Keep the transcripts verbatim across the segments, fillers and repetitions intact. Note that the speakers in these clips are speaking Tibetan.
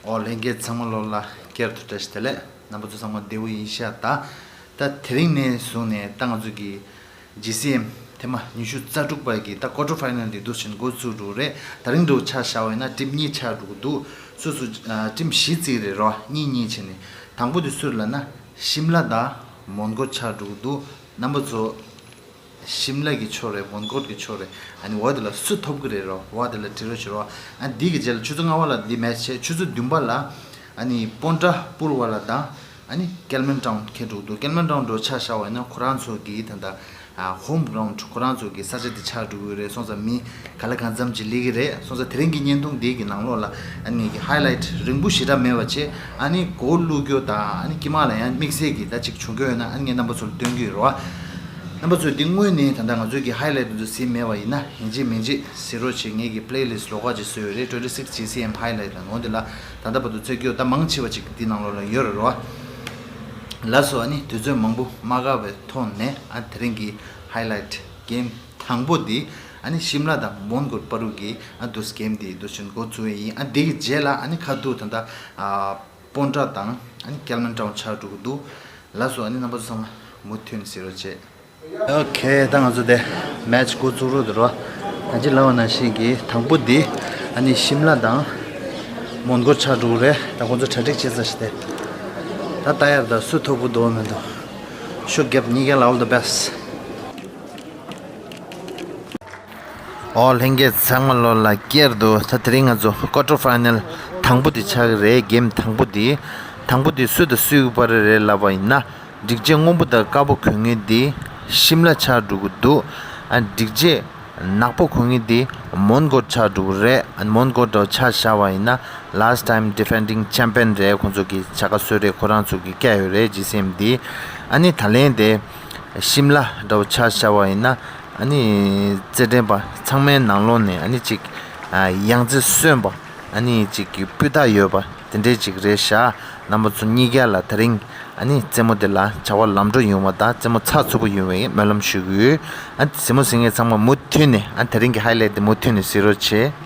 ཨོ་ལྷན་རྒྱས་ཚང་མ་ལོ་ལ་བསྐྱར་དུ་བཀྲ་ཤིས་བདེ་ལེགས། རྣམ་པ་ཚོ་ཚང་མ་བདེ་པོ་ཡིན་ཤག་ད་ད་དེ་རིང་ནས་བཟུང་ནས་ད་ང་ཚོ་གི་ཇི་སི་ཨེམ་ཐེངས་མ་ཉི་ཤུ་རྩ་དྲུག་པ་གི་ད་ཀོ་ཊར་ཕའི་ནལ་འདི་འདུག་བཞིན་འགོ་ཚུགས་འགྲོ་གི་རེད། དེ་རིང་འདྲ་བོ་ཆ་བཞག་པ་ཡིན་ན་ཊིམ་གཉིས་ཆགས་འགྲོ་གི་འདུག་སོ་སོ་ཨ་ཊིམ་བཞི་བརྩི་གི་རེད་རོ། གཉིས་གཉིས་བྱས་ནས་དང་པོ་དེ་སུ་རེད་ལབ་ན་ཤིམ་ལ་དང་མོན་གྷོ་ཆགས་འགྲོ་གི་འདུག་རྣམ་པ་ཚོ། ཤིམ་ལ་གི་ཕྱོགས་རེད། མོན་གྷོ་གི་ཕྱོགས་རེད། ཨ་ནི་འོ་དེ་ལ་སུ་ཐོབ་གི་རེད་རོ། འོ་དེ་ལ་དྲི་རོ་བྱེད་རོ། ཨ་འདི་གི་རྗེས་ལ་ཆུ་ཚོད་ལྔ་པ་ལ་འདི་མེ་ཆི་བྱས། ཆུ་ཚོད་བདུན་པ་ལ་ཨ་ནི་པོན་ཏྲ་པུར་བ་ལ་དང་ཨ་ནི་ཀལ་མན་ཊའུན་ཁེལ་འགྲོ་གི་འདུག་ཀལ་མན་ཊའུན་འདྲ་བོ་ཆ་བཞག་པ་ཡིན་ན་ཁོ་རང་ཚོ་གི་ད་ལྟ་ཨ་ཧོམ་གྷ་རའུན་ཌི་ཁོ་རང་ཚོ་གི་ས་ཆ་དེ་ཆགས་འགྲོ་གི་རེད། སོང་ཙང་མི་ག་ལ་གང་འཚམ་ཅིག་སླེབས་ཀྱི་རེད། སོང་ཙང་དེ་རིང་གི་བརྙན་ཐུང་འདི་གི་ནང་ལོགས་ལ་ཨ་ནི་ངེད་ཀྱི་ཧའི་ལའིཊ་རིང་པོ་ཞེ་དྲག་མེད་པ་བྱས། ཨ་ནི་མགོ་བླུག་རྒྱུ་དང་ཨ་ནི་དཀྱིལ་མ་ལ་ཡང་དམིགས་བསལ་གྱི་ད་ཅིག་བྱུང་རྒྱུ་ཡོད་ན་ཨ་ནི་ངས་རྣམ་པ་ཚོར་སྟོན་གྱི་ཡོད་རེད་བ། རྣམ་པ་ཚོས་འདི་སྔོན་ནས་ད་ལྟ་ང་ཚོའི་གི་ཧའི་ལའིཊ་འདི་ཚོ་གཟིགས་མེད་པ་ཡིན་ན་ཡིན་གཅིག་མིན་གཅིག་གཟིགས་རོགས་བྱེད། ངེད་ཀྱི་པི་ལེ་ལིསཊ་ལོགས་ཀ་ཅིག་བཟོས་ཡོད་རེད། ཊུ་ཝེན་ཊི་སིགསི་ཇི་སི་ཨེམ་ཧའི་ལའིཊ་ལ། འོ་འདི་ལ་ད་ལྟ་བར་དུ་བཙལ་རྒྱུ་ད་མང་ཆེ་བ་ཅིག་འདི་ནང་ལོགས་ལ་ཡོད་རེད་རེད་བ། ལགས་སོ། ཨ་ནི་དུས་ཚོད་མང་པོ་མ་བཀག་པའི་ཐོག་ནས་ཨ་དེ་རིང་གི་ཧའི་ལའིཊ་གེམ་དང་པོ་འདི་ཨ་ནི་ཤིམ་ལ་དང་མོན་གྷོ་བར་དུ་གི་ཨ་འདུག་གེམ་འདི་འདུག་བཞིན་འགོ་བཙུགས་ཡིན། ཨ་འདི་གི་རྗེས་ལ་ཨ་ནི་ཁ་ཐུག་ད་ལྟ་ཨ་པོན་ཏྲ་དང་ཨ་ནི་ཀལ་མན་ཊའུན་ཆགས་འགྲོ་གི་འདུག་ལགས་སོ། ཨ་ནི་རྣམ་པ་ཚོ་ཚང་མ་མུ་མཐུད་ནས་གཟིགས་རོགས་བྱེད། ཨོ་ཁེ། ད་ང་ཚོ་དེ་མེ་ཆི་འགོ་བཙུགས་རོགས་འདུག་རོ། ད་ཅི་ལབ་པ་ནང་བཞིན་གྱི་དང་པོ་འདི་ཨ་ནི་ཤིམ་ལ་དང་མོན་གྷོ་ཆགས་འགྲོ་གི་རེད། ད་ཁོང་ཚོ་གྲ་སྒྲིག་བྱེད་ས་ཞིག་སྟེ། ད་ལྟ་ཡར་ད་སུ་ཐོབ་གི་འདུག་མི་འདུག་ཤུགས་རྒྱབ། གཉིས་ཀ་ལ་ཨོལ་ད་བེ་སི་ཊི། ཨོ་ལྷན་རྒྱས་ཚང་མ་ལོ་ལ་བསྐྱར་དུ། ད་དེ་རིང་ང་ཚོ་ཀོ་ཊར་ཕའི་ནལ་དང་པོ་དེ་ཆགས་ཀྱི་རེད། གེམ་དང་པོ་དེ། དང་པོ་དེ་སུ་དང་སུའི་བར་རེད་ལབ་པ་ཡིན་ན། སྒྲིག་ཆས་སྔོན་པོ་དང་དཀར་པོ་གོན་མཁན་དེ་ཤིམ་ལ་ཆགས་འགྲོ་གི་འདུག་ཨ་སྒྲིག་ཆས་ནག་པོ་གོན་མཁན་དེ་མོན་གྷོ་ཆགས་འགྲོ་གི་རེད། ཨ་མོན་གྷོ་འདྲ་ཆ་བཞག་པ་ཡིན་ན། Last time defending champion རེད། ཁོང་ཚོ་གི་བྱ་དགའ་སྲོལ་རེད། ཁོ་རང་ཚོ་གི་བཀལ་ཡོད་རེད། ཇི་སི་ཨེམ་འདི། ཨ་ནི་ད་ལན་དེ་ཤིམ་ལ་འདྲ་བོ་ཆ་བཞག་པ་ཡིན་ན། ཨ་ནི་རྩེད་འགྲན་པ་ཚང་མའི་ནང་ལོགས་ནས་ཨ་ནི་ཅིག་ཨ་ཡང་རྩེ་སོན་པ། ཨ་ནི་ཅིག་གི་སྤུས་དག་ཡོད་པ་དེ་འདྲས་ཅིག་རེད་ཤག་རྣམ་པ་ཚོ་གཉིས་ཀ་ལ་དེ་རིང་ཨ་ནི་རྩེད་མོ་དེ་ལ་བྱ་བ་ལམ་འགྲོ་ཡོང་བ་དང་རྩེད་མོ་ཚགས་ཚུད་པོ་ཡོང་བའི་སྨོན་ལམ་ཞུ་གི་ཡོད། ཨ་ནི་རྩེད་མོ་གཟིགས་མཁན་ཚང་མ་མུ་མཐུད་ནས་ཨ་དེ་རིང་གི་ཧའི་ལའིཊ་དེ་མུ་མཐུད་ནས་གཟིགས་རོགས་བྱེད།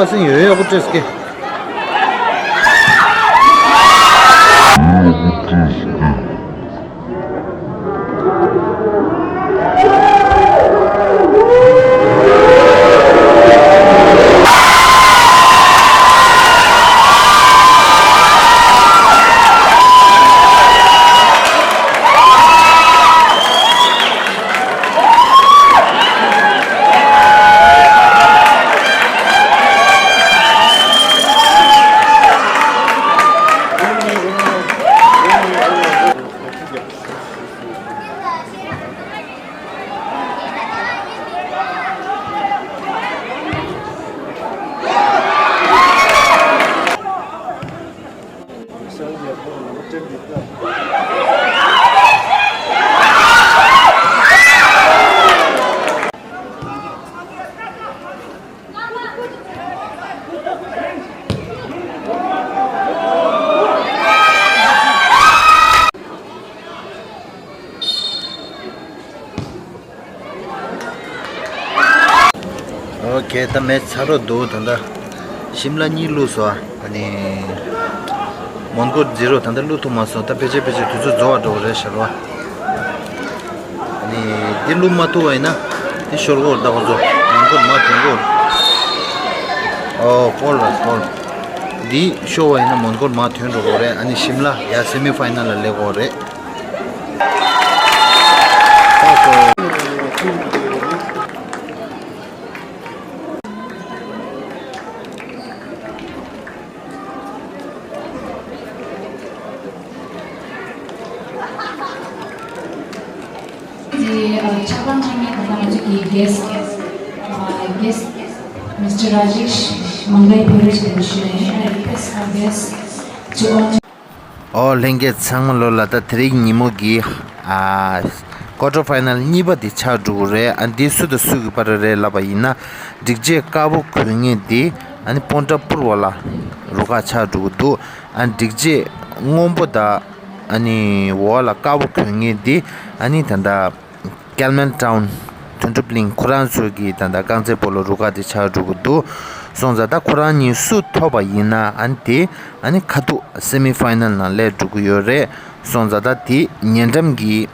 ཨ་སེ་ཡོད་ཡག་པོ་སྤྲད་སྐད། ཨོ་ཁེ། ད་མེ་ཚ་རོ་འདུག་ད་ལྟ་ཤིམ་ལ་གཉིས་བླུགས་སོ། ཨ་ནི་མོན་གྷོ་ཛི་རོ། ད་ལྟ་བླུགས་ཐུབ་མ་སོང་། ད་ཕལ་ཆེར་ཕལ་ཆེར་དུས་ཚོད་རྫོགས་པ་འགྲོ་གི་རེད་ཤག་རོ། ཨ་ནི་འདི་བླུགས་མ་ཐུབ་པ་ཡིན་ན་འདི་ཤོར་གོ་ད་ཁོ་ཚོ་མོན་གྷོ་མ་ཐོན་གོ། ཨོ་ཀོལ་ར་ཀོལ། འདི་ཤོར་བ་ཡིན་ན་མོན་གྷོ་མ་ཐོན་འགྲོ་གོ་རེད། ཨ་ནི་ཤིམ་ལ་ཡ་སེ་མི་ཕའི་ནལ་ལ་སླེབས་གོ་རེད། དེ་ཆབ་འབངས་ཚང་མས་ད་ལྟ་ང་ཚོ་གི་guest, guest Mister Rajesh Mangai Peiris ལ་ཞུ་ཡ་ཡིན། I request our guests to all ཨོ་ལྷན་རྒྱས་ཚང་མ་ལོ་ལ། ད་དེ་རིང་ཉིན་མོ་གི་ཨ་quarter final གཉིས་པ་དེ་ཆགས་འགྲོ་གི་རེད། ཨ་འདི་སུ་དང་སུ་གི་བར་རེད་ལབ་པ་ཡིན་ན། སྒྲིག་ཆས་དཀར་པོ་གོན་མཁན་དེ་ཨ་ནི་སྤོན་ཊ་པུར་བ་ལ་རུ་ཁག་ཆགས་འགྲོ་གི་འདུག་ཨ་སྒྲིག་ཆས་སྔོན་པོ་དང་ཨ་ནི་འོག་ལ་དཀར་པོ་གོན་མཁན་དེ་ཨ་ནི་ད་ལྟ་ཀལ་མན་ཊའུན་དོན་གྲུབ་གླིང་ཁོ་རང་ཚོ་གི་ད་ལྟ་རྐང་རྩེད་སྤོ་ལོ་རུ་ཁག་དེ་ཆགས་འགྲོ་གི་འདུག་སོང་ཙང་ད་ཁོ་རང་གཉིས་སུ་ཐོབ་པ་ཡིན་ན་ཨ་ནི་དེ་ཨ་ནི་ཁ་ཐུག་སེ་མི་ཕའི་ནལ་ནང་སླེབས་འགྲོ་གི་ཡོད་རེད། སོང་ཙང་ད་དེ་ཉེ་འགྲམ་གྱི་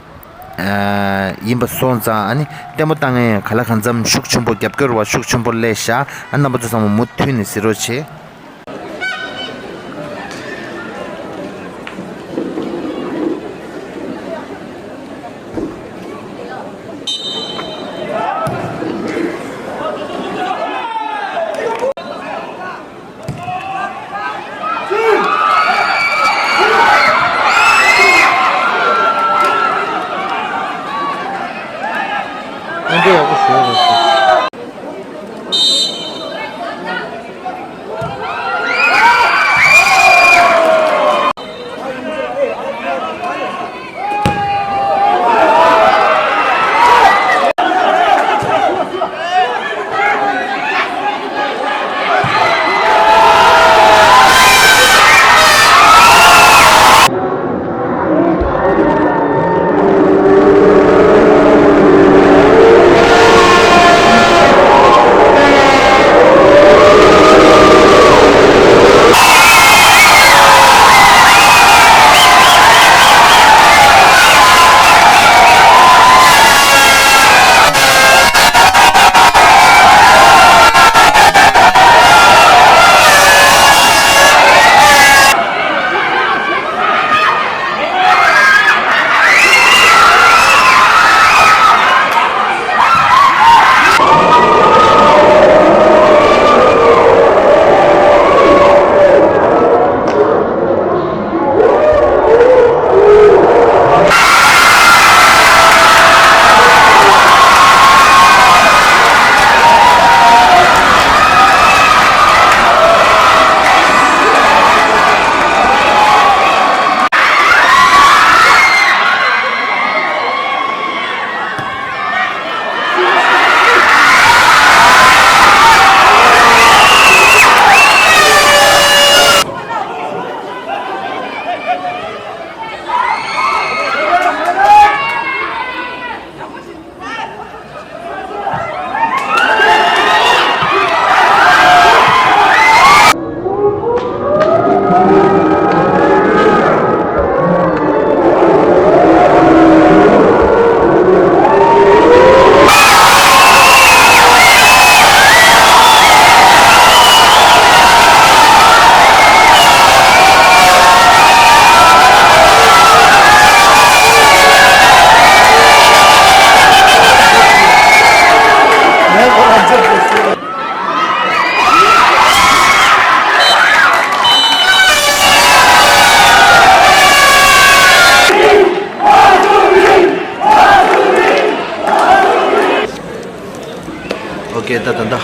ཨ་ཡིན་པ་སོང་ཙང་ཨ་ནི་ལྟད་མོ་ལྟ་མཁན་ག་ལ་གང་འཚམ་ཤུགས་ཆེན་པོ། རྒྱབ་སྐྱོར་བ་ཤུགས་ཆེན་པོ་སླེབས་ཤག་ཨ་རྣམ་པ་ཚོ་ཚང་མ་མུ་མཐུད་ནས་གཟིགས་རོགས་བྱེད། ཨ་འདྲ་ཡག་པོ་བཟོས་རེད།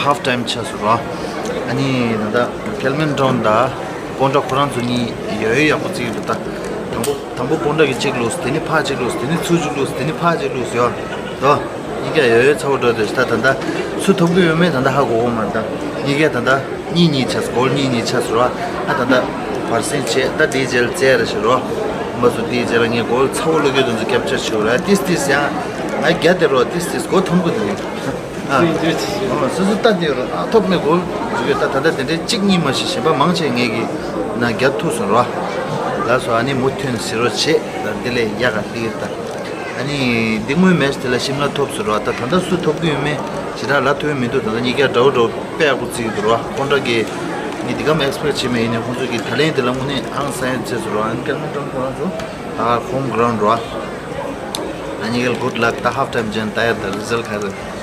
ཧབ་ཊའིམ་ཆགས་སོང་ར། ཨ་ནི་ད་ལྟ་ཀེལ་མན་ཀྲོན་དང་ཀོན་ཊ་ཁོ་རང་ཚོ་གཉིས་ཡོད་ཡོད་ཡག་པོ་བརྩི་གི་འདུག་ད་དང་པོ་དང་པོ་ཀོན་ཊ་གིས་གཅིག་བླུགས། དེ་ནི་ཕར་གཅིག་བླུགས། དེ་ནི་ཚུར་གཅིག་བླུགས། དེ་ནི་ཕར་གཅིག་བླུགས་ཡོད་དོ། གཉིས་ཀ་ཡོད་ཡོད་ཚ་བོ་འགྲོ་དེ་ད་ད་ད་སུ་ཐོབ་གི་ཡོད་མེད་ད་ད་ཧ་གོ་གོ་མ་ད་གཉིས་ཀ་ད་ད། གཉིས་གཉིས་ཆགས། གོལ་གཉིས་གཉིས་ཆགས་སོང་ར། ཨ་ད་ལྟ་བར་སེང་བྱས། ད་དེའི་རྗེས་ལ་རྩེ་ར་ཞིག་རོ། མ་སུ་དེའི་རྗེས་ལ་ངས་གོལ་ཚ་བོ་བླུག་གི་དོན་ཚོ་ཀེབ་ཆར་བྱེད་ར། ཏིས་ཏིས་ཡང་ང་རྒྱ་དེ་རོ། ཏིས་ཏིས་གོ་ཐོམ་གི་འདུག་ཨ། སོ་སོ་ལྟ་དེ་རོ། ཨ་ཐོབ་མེད་གོལ་འཇུ་གི་ད་ད་ལྟ་དེ་འདྲའི་གཅིག་གཉིས་མ་ཞིག་གཞན་པ་མང་ཆེ་ངས་གི་ན་རྒྱ་ཐུག་སོང་ར། ལ་སོ་ཨ་ནི་མུ་མཐུད་ཟེར་རོ་བྱས། ད་དེ་ལས་ཡག་ག་ལི་ད། ཨ་ནི་འདི་སྔོན་མེ་ཆི་དེ་ལ་ཤིམ་ལ་ཐོབ་ཟེར་རོ། ད་ད་ལྟ་སུ་ཐོབ་གི་ཡོད་མེད་ཞེ་དྲག་ལབ་ཐུབ་མི་འདུག་ད་ལྟ་གཉིས་ཀ་འདྲ་བོ་འདྲ་བོ་དཔེ་ཡག་པོ་བརྩི་གི་འདུག་ར། ཁོང་འདྲ་གི་ངས་འདི་གམ་ཨེག་སི་པེག་བྱེད་མེད། ཡིན་ནའི་ཁོང་ཚོ་གི་ད་ལན་དེ་ལ་དངོས་གནས་ཧང་སང་ཡོད་ཚོད་ཟེར་རོ། ཨ་ནི་ཀེལ་མན་ཀྲོན་ཁོ་རང་ཚོ་ད་ཧོམ་གྷ་རའུན་ཌི་ར། ཨ་ནི་ཀལ་གུཌ་ལག་ད་ཧབ་ཊའིམ་ཇན་ད་ཡར་ད་རི་ཛལ་ཁ་རེད།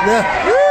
ལ།